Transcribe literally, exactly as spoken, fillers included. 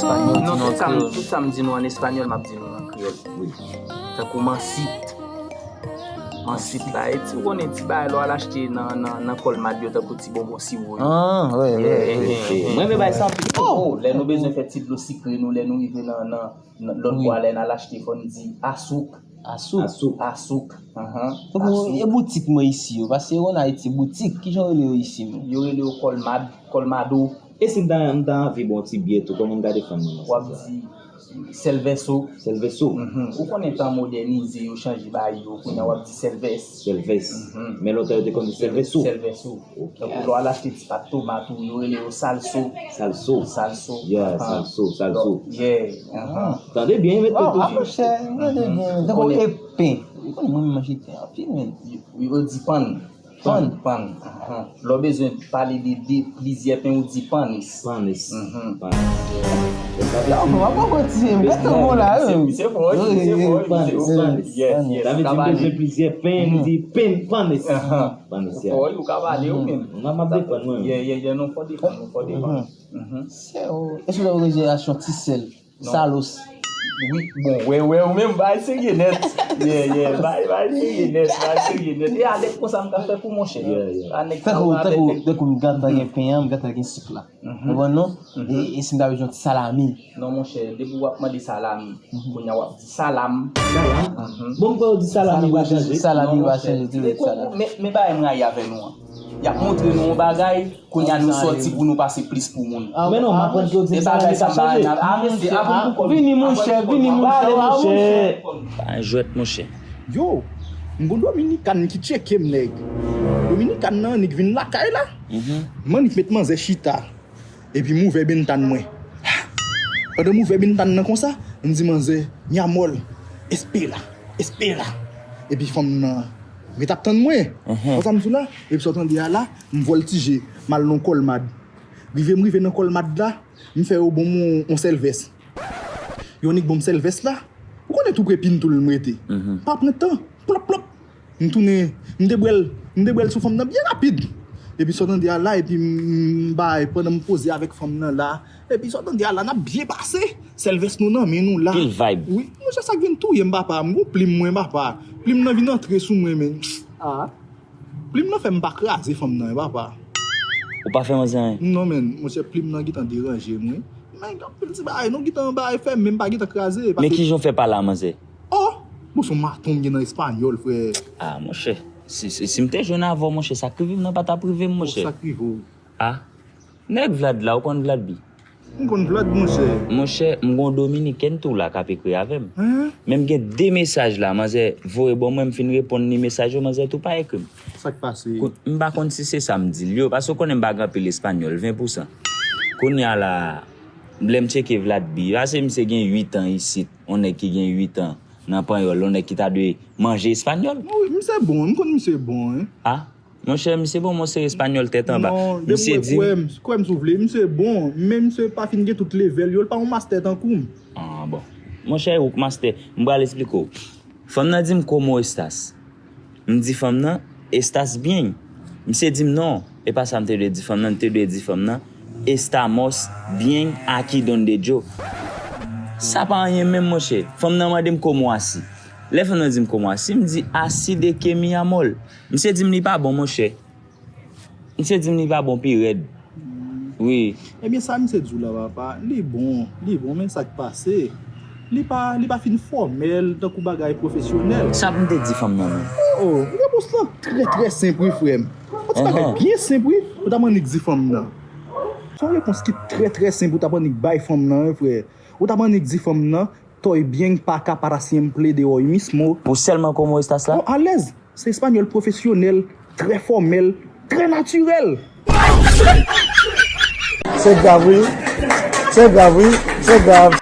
Non, tout sa m, tout sa m di nou an espanyòl, m ap di nou an kreyòl. Tankou mansit. Mansit la, e ti, ou konnen ti bagay lè w al achte nan, nan, nan Colmad yo, tankou ti bonbon siwo yo. Ah, wi, wi, wi. Mwen renmen bay sa anpil. Oh, lè nou bezwen fè ti dlo sikre nou, lè nou rive nan, nan, nan lòt bò a, lè n al achte, fò n di asouk. Asouk. Asouk. Asouk. Tankou e boutik mwen isi yo, paske yo konn Ayiti boutik, kijan yo rele yo isi menm? Yo rele yo Colmad, Colmado. E si m ta, m ta anvi bon ti byè tou, kòman m ta defann mwen nan sans sa? W ap di sèlvèso. Sèlvèso. Mhm. Ou konnen tan modènize, yo chanje bagay yo, kounye a w ap di sèlvès. Sèlvès. Mhm. Men lontan yo te konn di sèlvèso. Sèlvèso. Ok. Tankou lè w al achte ti pat tomat ou, yo rele yo salso. Salso. Salso. Yeah, salso, salso. Yeah. Tande byen, met tout. Waw, monchè, tande byen. Tankou e pen. Ou konnen mwen manje pen anpil, men. Yo, yo di pann. Pann, pann. Lè w bezwen pale de, de plizyè pen, ou di panes. Panes. Mhm. Panes. Yo, mwen pa konn ti, m gade mo la, wi. Se fò, se fò, se fò. Panes. Yes, yes. Sa vle di m bezwen plizyè pen, m di pen, panes. Panes, yeah. Fò, ou ka pale ou menm. M ap defann mwen. Yeah, yeah, yeah, non, fò defann, fò defann. Se, o, èske w ta rejetasyon ti sèl? Salos. Wi, bon, wè, wè, ou menm, bagay serye nèt. Yeah, yeah, bagay, bagay serye nèt, bagay serye nèt. E a nèg konsa m ka fè pou monchè. Yeah, yeah. A nèg sa ou avè nèg. Tankou, tankou m gentan gen pen an, m gentan gen sik la. Konprann non? E, e si m ta bezwen yon ti salami? Non, monchè, depi w ap mande salami, kounye a w ap di salam. Salam? Bon, m kwè w di salami va chanje. Salami va chanje, tou lè salami. Men, men bagay m rayi avè nou an. Y ap montre nou yon bagay, kounye a nou sòti pou nou pase plis pou moun. Men non, m aprann ke w di m salami pa chanje. Vini, monchè, vini, monchè, monchè. Pa jwèt, monchè. Yo, m gon Dominican ki tcheke m, nèg. Dominican nan annik vin lakay la. M annik met manzè chita. Epi m ouvè bentann mwen. Pandan m ouvè bentann nan konsa, m di manzè, mi amor, espera, espera. Epi fanm nan ret ap tann mwen. Konsa m di w la, epi sa w tande a la, m vòltije, m al nan Colmad. Rive m rive nan Colmad la, m fè yo ban m yon, yon sèlvès. Yo annik ban m sèlvès la. Ou konnen tou pre pin tou l m rete. Pa pran tan. Plòp, plòp. M tounen, m debwèl, m debwèl sou fanm nan byen rapid. Epi sa w tande a la, epi m, m bay, pandan m poze avèk fanm nan la, epi sa w tande a la, n ap byen pase. Sèlvès nou nan men nou la. Pil vibe. Wi, monchè, sa k vin touye m, papa. M gon plim mwen, papa. Plim nan vin antre sou mwen, men. Ah. Plim nan fè m pa kraze fanm nan, papa. Ou pa fè manzè anyen? Non, men, monchè, plim nan gentan deranje m, wi. Men, anpil ti bagay, non, gentan bagay fè m, men m pa gentan kraze. Men kijan w fè pale a manzè? Oh! Bon, se yon maton m gen nan espanyòl, frè. Ah, monchè. Si, si, si m te jwenn avè w, monchè, sa k rive m nan pa t ap rive m, monchè. Sa k rive w? Ah. Nèg Vlad la, ou konn Vlad bi? M konn Vlad, monchè. Monchè, m gon Dominikèn tou la k ap ekri avè m. Men m gen de mesaj la, manzè voye ban mwen, m fin reponn li mesaj yo, manzè tou pa ekri m. Sa k pase? M pa konn si se sa m di l yo, paske w konnen m pa gen anpil espanyòl, ven pousan. Kounye a la, lè m tcheke Vlad bi, paske misye gen uit an isit, yon nèg ki gen uit an nan Panyòl, yon nèg ki ta dwe manje espanyòl. Wi, misye bon, m konn misye bon, wi. Ah? Monchè, misye bon, monchè espanyòl tèt anba. Non, depi w kwè m, kwè m si w vle, misye bon, men misye pa fin gen tout level yo, l pa yon mastè tankou m. Ah, bon. Monchè, ou k mastè, m pral esplike w. Fanm nan di m, "Cómo estás?" M di fanm nan, "Estás bien." Misye di m, "Non, e pa sa m te dwe di fanm nan, m te dwe di fanm nan, 'Estamos bien aquí donde yo.'" Sa pa anyen menm, monchè. Fanm nan mande m, "Cómo así?" Lè fanm nan di m, "Cómo así?" M di, "Así de que, mi amor?" Misye di m li pa bon, monchè. Misye di m li pa bon pi rèd. Wi. Ebyen, sa misye di w la, papa, li bon, li bon, men sa k pase, li pa, li pa fin fòmèl tankou bagay pwofesyonèl. Sa pou m te di fanm nan menm? Oh, repons lan trè, trè senp, wi, frè m. Yon ti bagay byen senp, wi, ou t ap annik di fanm nan. Se yon repons ki trè, trè senp ou t ap annik bay fanm nan, wi, frè. Ou t ap annik di fanm nan, "Estoy bien pa acá para siempre de hoy mismo." Pou sèlman "Cómo estás" la? Oh, alèz. Se espanyòl pwofesyonèl, trè fòmèl, trè natirèl. Se grav, wi. Se grav, wi. Se grav.